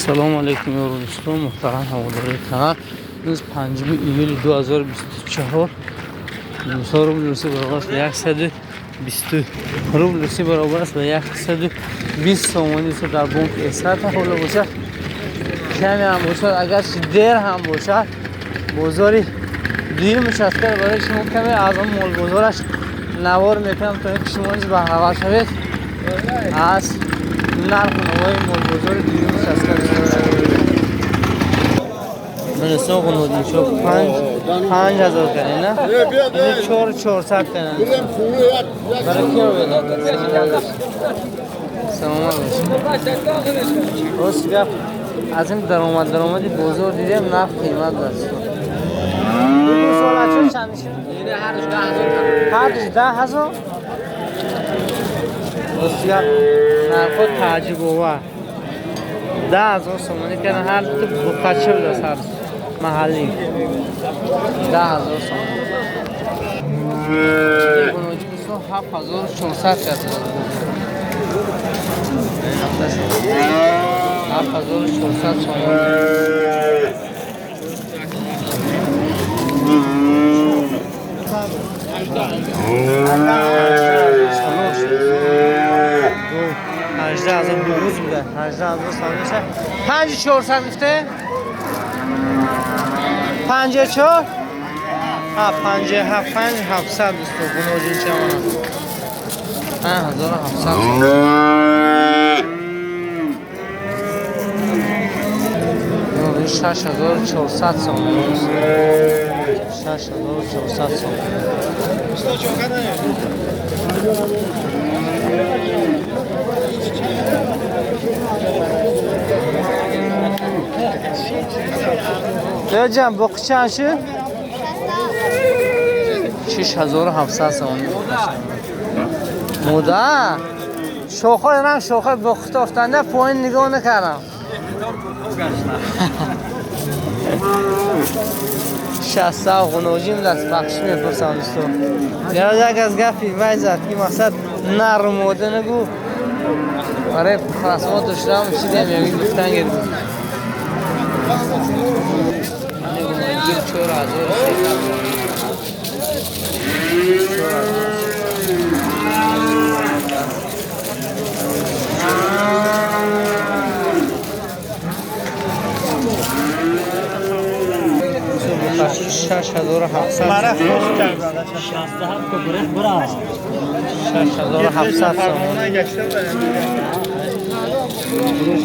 Салому алейкум, ёру дӯстон, муҳтарам ҳаводорои канал. Имрӯз 5 июли 2024. Мисол, рубли русӣ баробар аст ба 120, рубли русӣ баробар аст ба 120 сомонӣ. Дӯстон, дар бонки Эсрата ҳоло бошад, каме ҳам бошад, агарчи дер ҳам бошад, бозори дуюмаш аст, ки барои шумо каме аз он молбозораш навор мекунам, то ин ки шумо низ баҳравар шавед аз нарху навои молбозори дуюмаш аст. Милисон ғунодинчо 5000 кардем, на? Ини 4400 кардем. Барои ки оведа? Саломат бошед. Рост гап, аз ин даромади бозор дидем, нарх қимат аст. Солачо чанд шуд? Ҳардуш 10 000? Рост гап, нархҳо тааҷҷубовар. 10 000 сомонӣ кардан, ҳар ду буқача будааст, ҳар маҳаллӣ. 10 000 сомонӣ. Гуноҷи дӯстон 7400 кард. 7400 сомонӣ. 18 000 буғуз буда. 18 000 сомонӣ мешавад. 5400 гуфте? 54? Ҳа, 57, 5700, дӯсто, гуноҷин чамона. 5700 сомонӣ. 6400 сомонӣ. 6400 сомонӣ. Доҷан, боқи чанд шуд? 6700 сомонӣ. Мода? Шохҳои ранг шохҳои боқи тофтанда поин нигоҳ накардам. Шаста ғуноҷим даст бахшиш мепурсам, дӯстон. Як аз гапи вай зад, ки мақсад нару мода нагу. Барои просмотр шудам чизе мегӯй гуфтан гирд. 4300. 6700.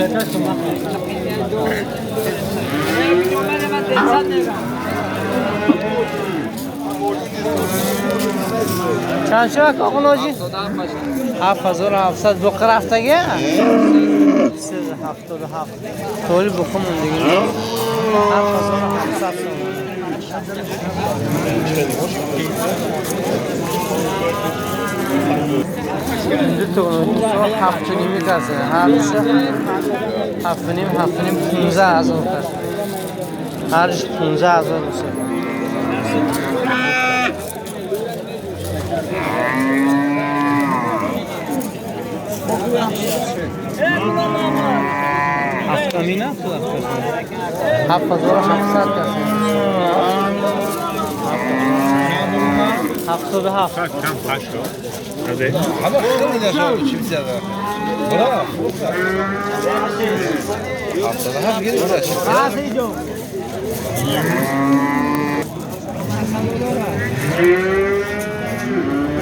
6700 сомонӣ. Чанд шуд, оғуноҷи? 7700. Буқи рафтаги? 77. Толи буқи мондиги. 7700 сомонӣ. Ду 7,5 каса. Ҳардуша 7,5, 7,5, 15 000 каса. Ҳардуш 15 000 мешавад. Ҳафтамина? 7700 каса. 77.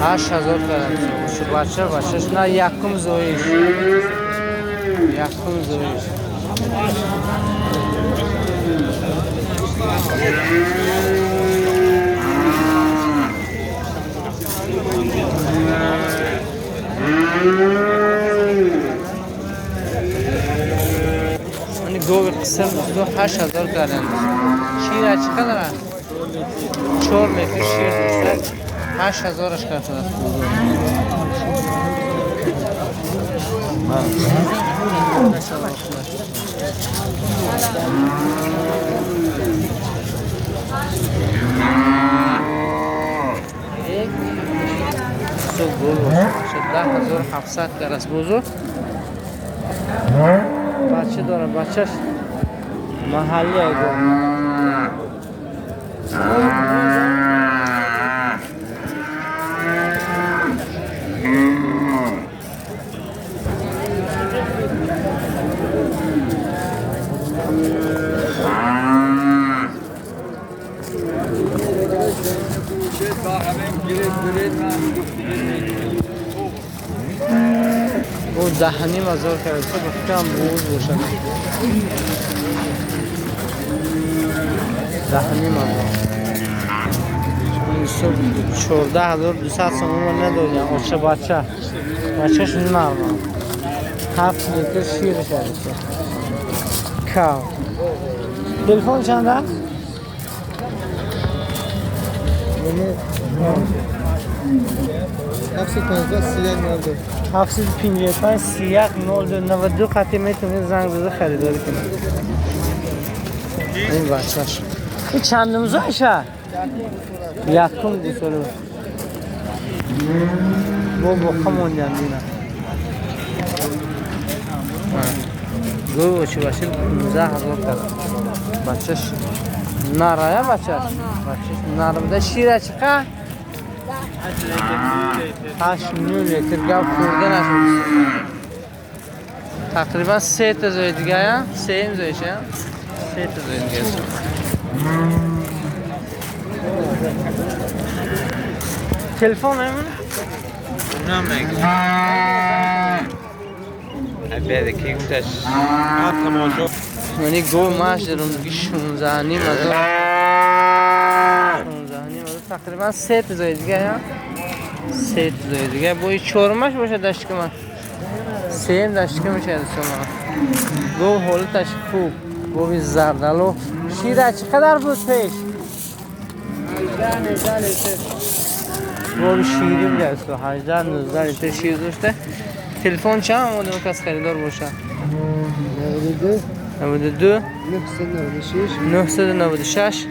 8000 кардам. Бача, бачаш на якум зоиш. Якум зоиш. Гови қисм 8000 кардем. Шира чӣ қадар аст? 4 литр шир дошта. 8000-аш кардааст. 10700 кард аст бозор. بچه داره، بچهش محلی گو. او 10,5 هزار کرد، تو بفکرم بوز باشد. 10,5 هزار. 14,200 سومون ندادیم. آچه بچه بچهش نرمه، 7 لیتر شیرش هست. کاو تلفن چند است؟ 755 31 02. 755 31 02 92 خطی میتونید زنگ زده خریداری کنید. این بچهش این چندم زایشه؟ یکم گوساله با باقا موندن دینا گو چی باشه. 19,000 کرد. بچهش نره، بچهش نره بوده. شیره چقدر؟ 8 لیتر. گپ خورده نشد. تقریبا 3 تا زای دیگه، یا سه زایشه، 3 تا زای دیگه است. تلفن همون؟ نمیگه. بعد کی گفتش تماشا. یعنی گو ماش دارم دیگه 16,5 هزار، 16,5 هزار. تقریبا 3 تا زای دیگه، یا 3 تا زای دیگه با چهارمش باشه. دشت که من سیم دشت که میشه. شما گو حالتش خوب، گوی زردالو. شیره چقدر بود پیش؟ 18 لیتر. گوی شیری بوده است، 18 19 لیتر شیر داشته. تلفن چند آماده کس خریدار باشه؟ 92. 92. 996. 996.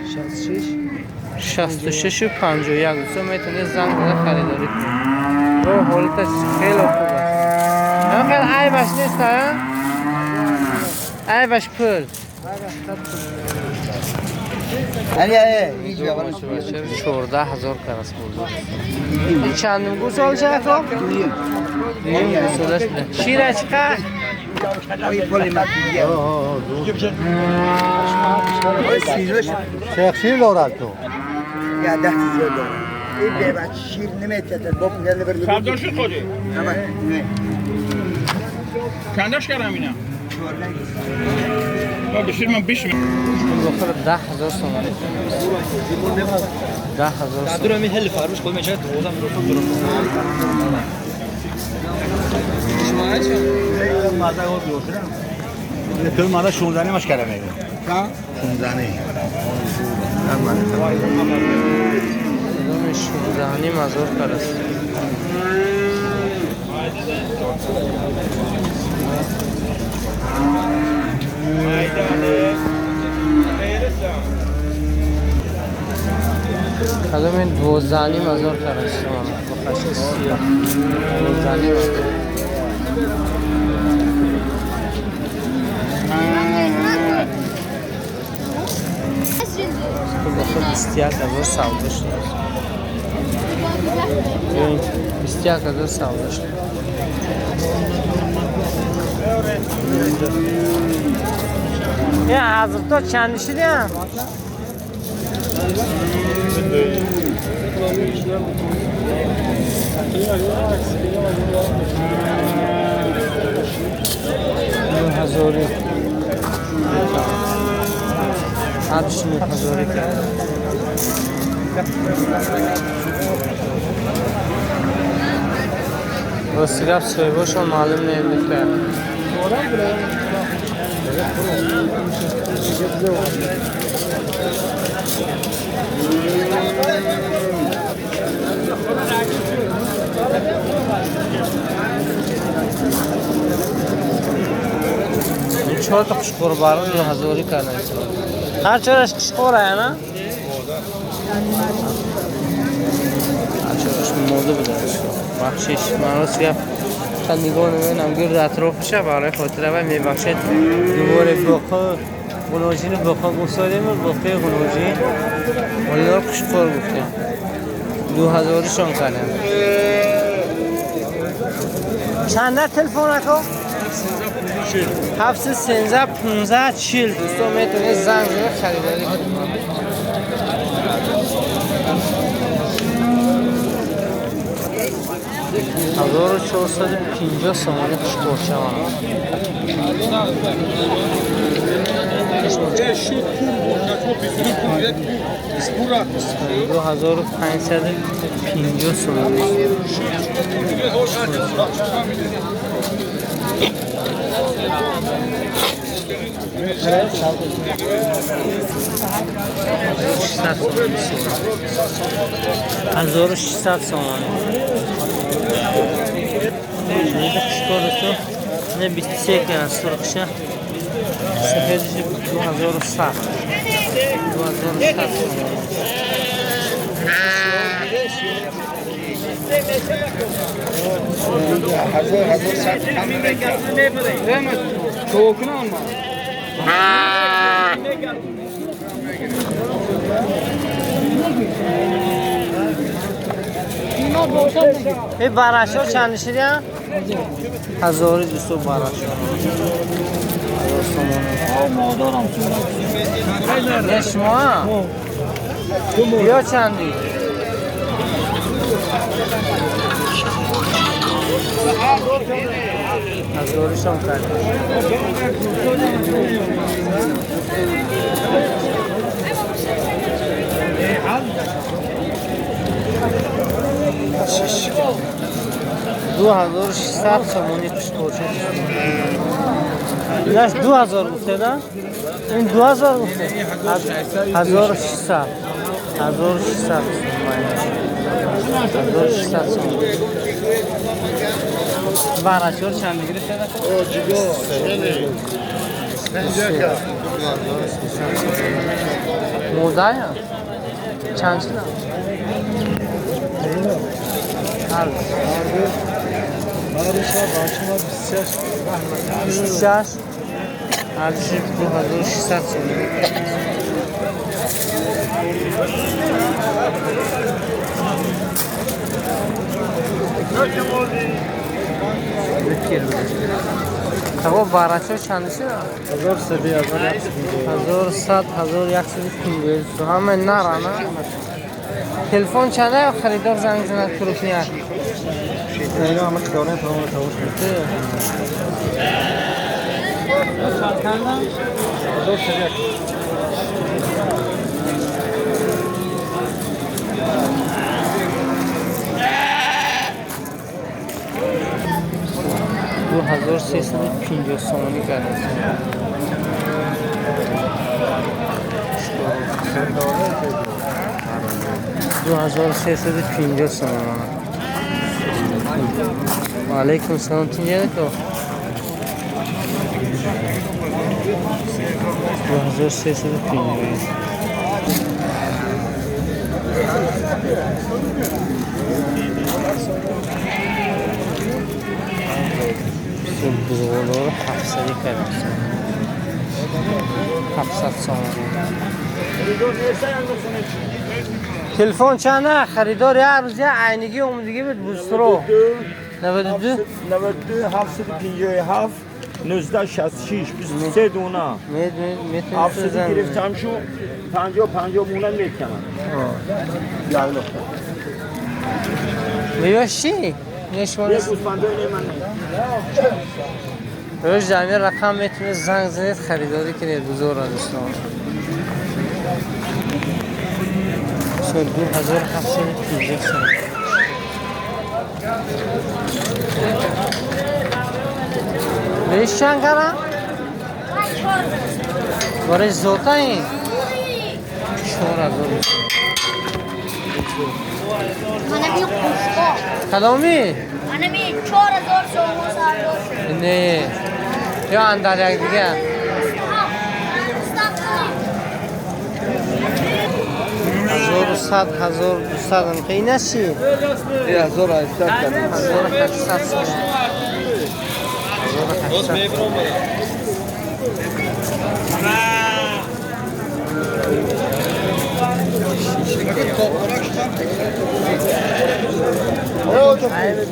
66. 66 و 51. دوستان میتونید زنگ بزنید خریداری کنید. گو حالتش خیلی خوب است، نه خیلی عیبش نیست ها؟ عیبش پول. 14,000 کرد بود. این چندم گوسال چه خب؟ نیم گوسالش بوده. شیره چقدر؟ شیر دارد تو یا 10 زیاد دارد. این به بچه شیر نمیتونه باب میگه بر. چنداش خوده؟ چنداش کردم اینا؟ با بشیر من بیش. بخور 10,000 سومانی، 10,000 سومانی. درو می هل فروش خود میشه دوزم رو تو درو. تو مالا 16 نیمش کردم میگه. 16 نیم. 16,5 هزار کرد. کدوم این 12,5 هزار کرد شما با خش سیاه 12,5 هزار. بخور 21,000 سودا شد. 21,000 سودا شد. Ya hazır to چند شدی هم؟ 9 هزاری، 8 9 هزاری کرد. راستی گفت صاحباشون معلوم نمیده که این چهار تا قشقور برای 9 هزاری کردن. هر چهارش قشقوره نه؟ هر چهارش موده بوده. بخشش من راست گفت. نگاه نمیدونم گرد اطرافشه برای خاطر و میبخشید دوباره بقا غناجین بقا گفتادیم بقای غناجین اونا رو قشقار گفتیم 2000 شان کردم. چنده تلفن اکا؟ 713 15 40. دوستان میتونه زنگ زنه خریداری کنید. 1450 سومانی خوش‌پارچه آن. 2550 سومانی. 1600 سومانی. خوشکار نه 23 که سرخشه سفیدش 2100 2100 سومانی. این برشا چند شدی؟ 1200 برشا. نه شما؟ یا چندی؟ 1000 کرد. 2600 سومانی خوش‌پارچه. اینش 2000 گفته نه؟ این 2000 گفته. 1600 1600 1600 سومانی. براشور چند گرفته؟ موزه چند شده؟ 26 ارزش 2600 سومانی. تقوا برچه چند شده؟ 1100 1150. همه نره نه؟ تلفن چنده یا خریدار زنگ زند فروشنی هست؟ اینا همه خیانه تمام تموم شد. 2350 سومانی کردم. 2350 سومانی. علیکم سلام تینجا تو. 2350. بزغلار 700 کردم. 700 سومانی. تلفن چنده؟ خریدار یه روز یه عینگی اومدگی بود بوسترو. 92 92 757 19 66 23 دونه. 700 گرفتم شو 50 50 مونه میکنم. یالا. میوشی؟ نشون. روز جمعی رقم میتونه زنگ زنید خریداری کنید بزرگ دوستان. 2750 سومانی. بیش چند کردم؟ برای زوتا این؟ 4000. منم یه قشقا. کدامی؟ منم یه 4000 سومون سردار شد. نه یا اندر یک دیگه 1100 1200 این چی؟ 1800 1800 سومون. 800.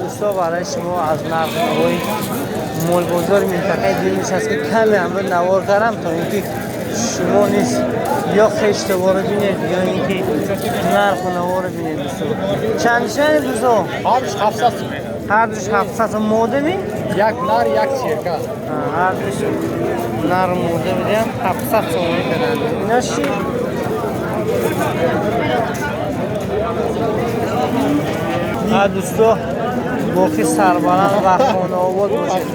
دوستا برای شما از نرخ‌های مول بازار منطقه دیروز هست که کمی هم نوار کردم تا اینکه شما نیست یا خشت رو بینید یا اینکه نرخ و نوار رو بینید. دوستا چند چند دوستا؟ هر دوش 700. هر دوش 700 موده می؟ یک نر یک چیرکه. هر دوش نر موده میدیم 700 تومانی کردن. اینا چی؟ دوستا باقی سربلند و خانه آباد باشید.